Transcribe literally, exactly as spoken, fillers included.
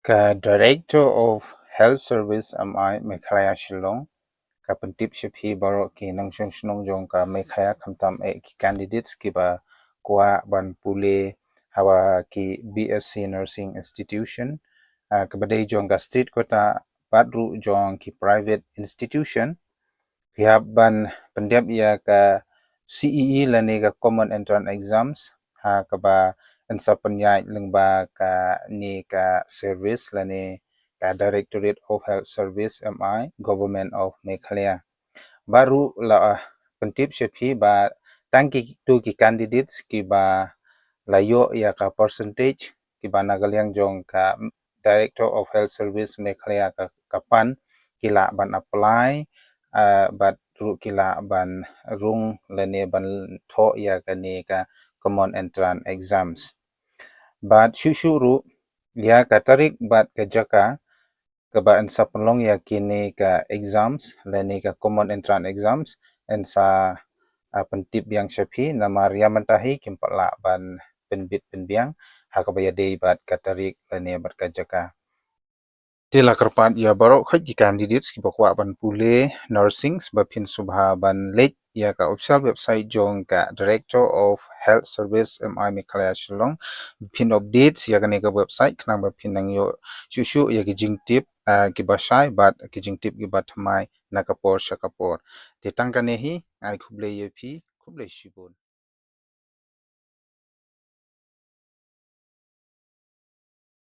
Ka Director of Health Service M I Meghalaya Shillong ka pyntip sha phi baroh ki nongshong shnong jong ka Meghalaya khamtam eh ki candidates kiba kwah ban pule hawa ki B S C Nursing Institution, ah, kaba dei jong ka state quota bad ruh jong ki private institution. Phi hap ban pyndep ïa ka C E E lane ka Common Entrance Exams ha kaba yn sa pynïaid lyngba kane ka service lane ka Directorate of Health Service M I, Government of Meghalaya. Bad ruh la, ah, pyntip sha phi ba tang kito ki candidates kiba la ïoh ïa ka percentage kiba na ka liang jong ka Director of Health Service Meghalaya ka, ka pan ki lah ban apply, ah, bad ruh ki lah ban rung lane ban thoh ïa kane ka Common Entrance Exams. Bad shuh shuh ruh ïa ka tarik bad ka jaka kaba yn sa pynlong ïa kine ka exams lane ka Common Entrance Exams yn sa, ah, pyntip biang sha phi, namar ïa mynta hi kim pat lah ban pynbit pynbiang ha kaba ïadei bad ka tarik lane bad ka jaka. Te la kyrpad ïa baroh khoit ki candidates kiba kwah ban pule nursing ba phin sngewbha ban leit ïa ka official website jong ka Director of Health Service M I Meghalaya Shillong. Phin update ïa kane ka website khnang ba phin nang ïoh shuh shuh ïa ki jingtip, ah, kiba shai bad ki jingtip kiba thymmai na ka por sha ka por. Te tang kane hi, ai khublei ïa phi, khublei shibun.